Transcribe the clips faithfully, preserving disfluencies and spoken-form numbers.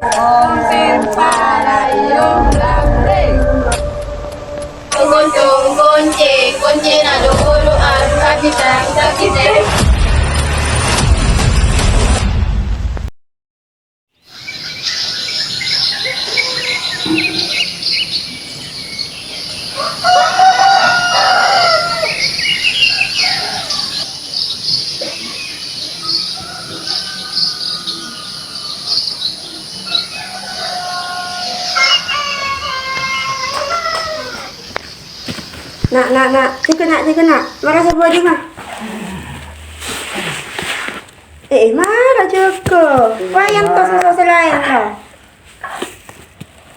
Om Pempa Raiyung Lamrè. Kunci, kunci, kuncina duluan, sakiteng, sakiteng. Na', na', na', jâgâ, na', jâgâ, na'. Mara sapa jâgâ, Ma'? Eh, eh, mara jâgâ. Wah, yang tos, tos, sè laèn, la.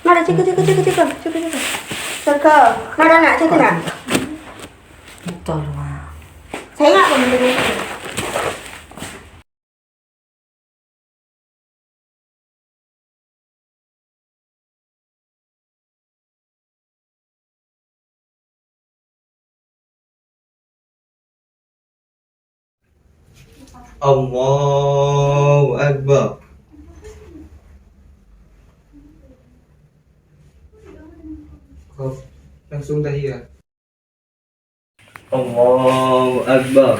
Mara jâgâ, jâgâ, jâgâ, jâgâ, jâgâ, jâgâ. Jâgâ. Mara, na', jâgâ, na'. Betul, Ma'. Saya nggak mau mendengar. Allahu Akbar. Oh, langsung tahiyat. Allahu Akbar.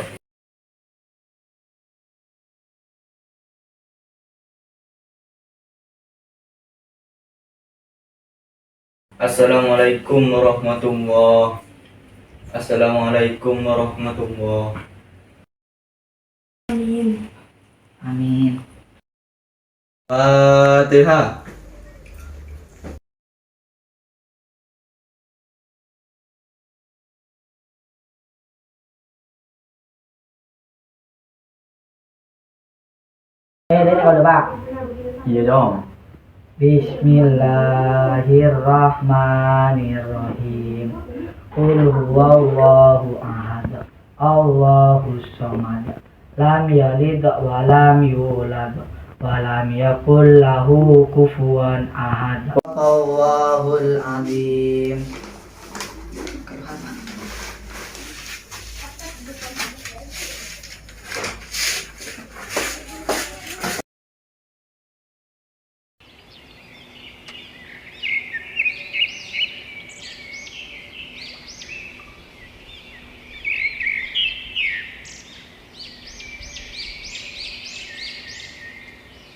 Assalamualaikum warahmatullah. Assalamualaikum warahmatullah. Amin. Amin. Fatihah. Eh, dek, kalau, Pak. Iya, dong. Bismillahirrahmanirrahim. Qul huwallahu ahad. Allahus samad. Lam yalid wa lam yulad. Wa lam yakul lahu kufuwan ahad. Allahul azim.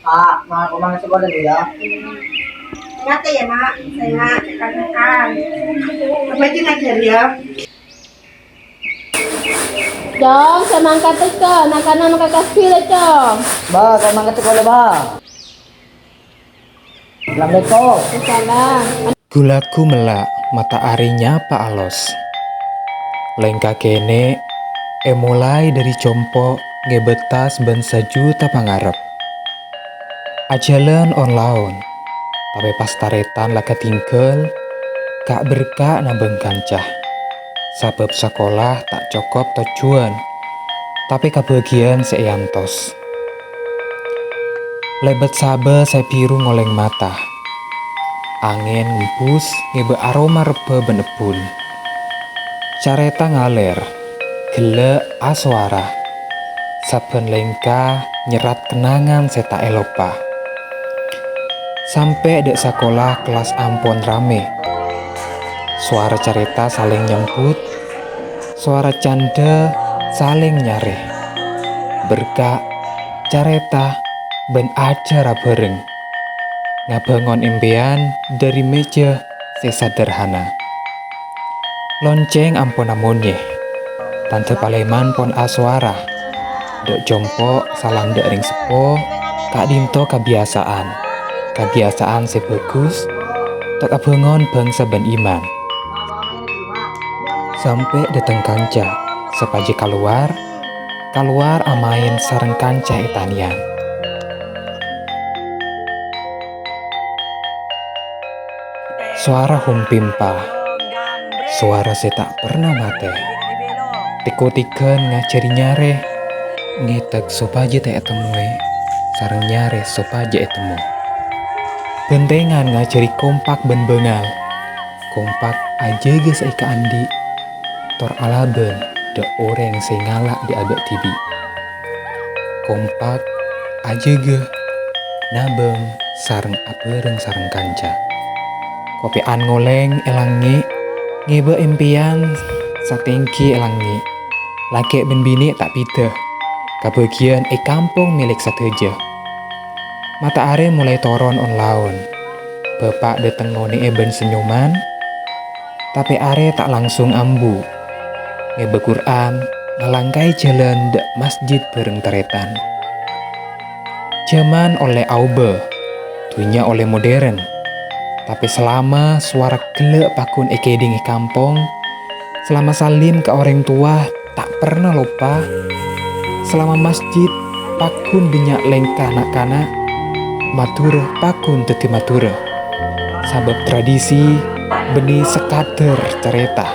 Pak, Ma, Oma masuk dulu ya. Sehat ya, Nak? Sehat, sehat, sehat. Apa aja ngajar ya? Dong, sè mangkat tèka, na'-kana' mangkat kabbhi, Cong. Ba, sè mangkat tèka, Ba. Assalamualaikum. Waalaikumsalam. Ghu-lagghu mella' mata'arè nyapa alos. Lèngka kènè' èmolaè dhâri compo' ngèbâ tas bân sajuta pangarep. Ajhâlân on-laon, tapè pas tarètan la katinggal, ka'-berka' nabâng kanca. Sabâb sakola ta' cokop tojjhuwân, tapè kabâgiyân sè èantos. Lèbât sabâ sè biru ngolèng mata. Angèn ngembus ngèbâ aroma rebbhâ bân ebbhun. Carèta ngalèr, ghellâ' asowara. Sabbhân lèngka nyerrat kennangan sè ta' èloppa. Sampè' dâ' sakola kellas ampon ramè. Sowara carèta salèng nyambhut, sowara candhâ salèng nyarè. Berka', carèta, bân ajhâr abhâreng. Ngabângon empèyan dhâri mèjhâ sè saderhana. Loncèng ampon amonyè. Tandhâ palèman pon asowara. Dâ' compo' salandhâ' rèng seppo, ka'dinto kabiyasa'an. Kabiyasa'an sè bhâghus, ta' abângon bhângsa bân iman. Sampè' dâteng kanca, sopajâ kalowar, kalowar amaèn sareng kanca è tanèyan. Sowara hompimpa, sowara sè ta' perna matè. Tèko-tèghân ngajhâri nyarè, ngètèk sopajâ ta' ètemmowè, sareng nyarè sopajâ ètemmo. Bhântèngan ngajhâri kompak bân bângal. Kompak ajâgâ sè èkaandi', tor alabân dâ' orèng sè ngala' dâ' abâ' dhibi'. Kompak ajâgâ, nabâng sareng abhâreng sareng kanca. Kopè'an ngolèng è langngè', ngèbâ èmpèyan satèngghi è langngè'. Lakè' bân binè' ta' bhidhâ, kabâgiyân è kampong mèlèk sadhâjâ. Mata'arè molaè toron on-laon. Bapa' dâteng ngonè'è bân sennyoman, tapè arè ta' langsung ambu. Ngèbâ Qur'an, ngalangkaè jhâlân dâ' masjid bhâreng tarètan. Jhâman ollè aobâ, dhunnya ollè modern. Tapè salama sowara ghellâ' pagghun èkèdhing è kampong, salama salim ka orèng towa ta' perna loppa, salama masjid pagghun bânnya' lèngka na'-kana', Madhurâ pagghun dhâddhi Madhurâ. Sabâb tradisi bânnè sakadâr carèta.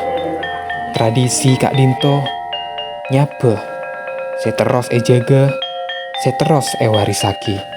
Tradisi ka'dinto nyabâ, sè terros èjâgâ, sè terros èwarissaghi.